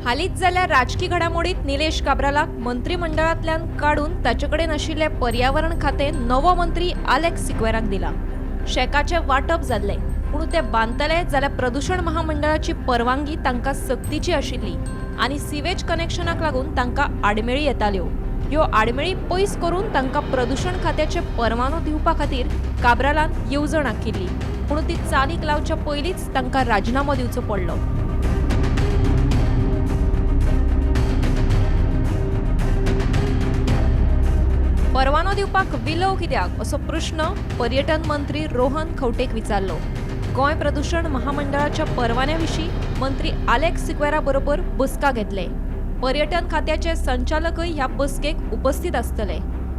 हालींच जाल्ल्या राजकी घडामोडीत निलेश काब्रालाक मंत्रिमंडळांतल्यान काडून ताचे कडेन आशिल्लें पर्यावरण खातें नवो मंत्री आलेक्स सिक्वेराक दिला. शॅकाचें वांटप जाल्लें, पूण ते बांदतले जाल्यार प्रदूशण महामंडळाची परवानगी तांकां सक्तीची आशिल्ली आनी सिवेज कनेक्शनाक लागून तांकां आडमेळी येताल्यो. ह्यो आडमेळी पयस करून तांकां प्रदूशण खात्याचे परवानो दिवपा खातीर काब्रालान येवजण आंखिल्ली, पूण ती चालीक लावच्या पयलींच तांकां राजिनामो दिवचो पडलो. परवानो दिवपाक विलोव कित्याक असो प्रश्न पर्यटन मंत्री रोहन खंवटेक विचारलो. गोंय प्रदूशण महामंडळाच्या परवान्या विशीं मंत्री आलेक्स सिक्वेरा बरोबर बसका घेतले. पर्यटन खात्याचे संचालकय ह्या बसकेक उपस्थित आसतले.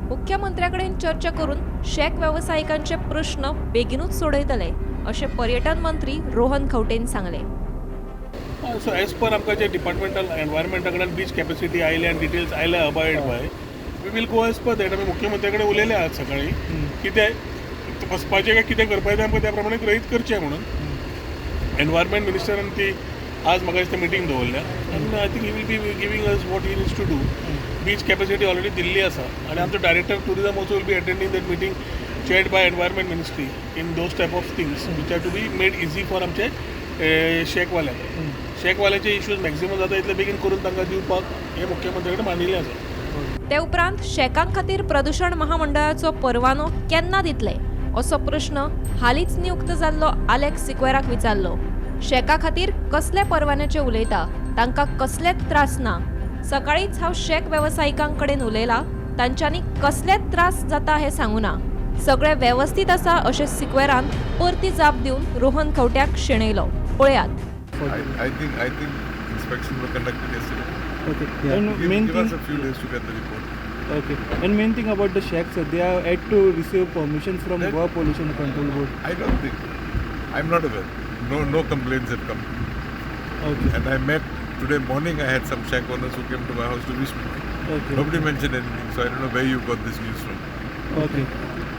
मुख्यमंत्र्या कडेन चर्चा करून शॅक वेवसायिकांचे प्रश्न बेगिनूच सोडयतले अशें पर्यटन मंत्री रोहन खंवटेन सांगलें. सो एज पर आमकां जे डिपार्टमेंटल एनवायरमेंटा कडल्यान बीच कॅपॅसिटी आयल्या आनी डिटेल्स आयल्या, abide by, we will go as per that. आमी मुख्यमंत्र्या कडेन उलयले आज सकाळी, कितें बसपाचें काय कितें करपाचें तें आमकां त्या प्रमाणे गृहीत करचें म्हणून. एनवायरमेंट मिनिस्टरान ती आज म्हाका दिसता मिटींग दवरल्या आनी I think he will be giving us what he needs to do. Beach capacity already दिल्ली आसा आनी आमचो director tourism also will be attending that meeting chaired by environment ministry in those type of things which are to be made easy for आमचे शॅकवाल्यांक. शॅकवाल्याचे issues maximum जाता इतले बेगीन करून तांकां दिवपाक हें मुख्यमंत्र्या कडेन मांडिल्लें आसा. ते उपरांत शॅकां खातीर प्रदूशण महामंडळाचो परवानो केन्ना दितले असो प्रश्न हालींच नियुक्त जाल्लो आलेक्स सिक्वेराक विचारलो. शॅका खातीर कसले परवान्याचे उलयता, तांकां कसलेच त्रास ना. सकाळींच हांव शॅक वेवसायिकां कडेन उलयला, तांच्यांनी कसलेच त्रास जाता हें सांगूना, सगळें वेवस्थीत आसा अशें सिक्वेरान परती जाप दिवन रोहन खंवट्याक शेणयलो. पळयात. I think inspections were conducted yesterday. Okay. Yeah. And main Give thing, us a few days to get the report. Okay. And main thing about the shacks, they are had to receive permission from Goa Pollution Control Board. I don't think. I'm not aware. No complaints have come. And I met today morning. I had some shack owners who came to my house to wish me. Nobody mentioned anything, so I don't know where you got this news from. Okay.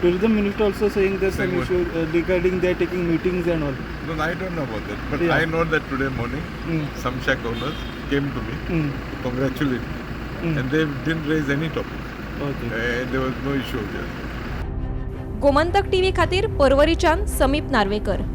Tourism minister also saying there's some Saying what? Issue regarding they're taking meetings and all. No, I don't know about that. But I know that today morning, some shack owners came to me to congratulate me, and they didn't raise any topic. And there was no issue there. Gomantak TV खातीर पर्वरीच्यान समीप नार्वेकर.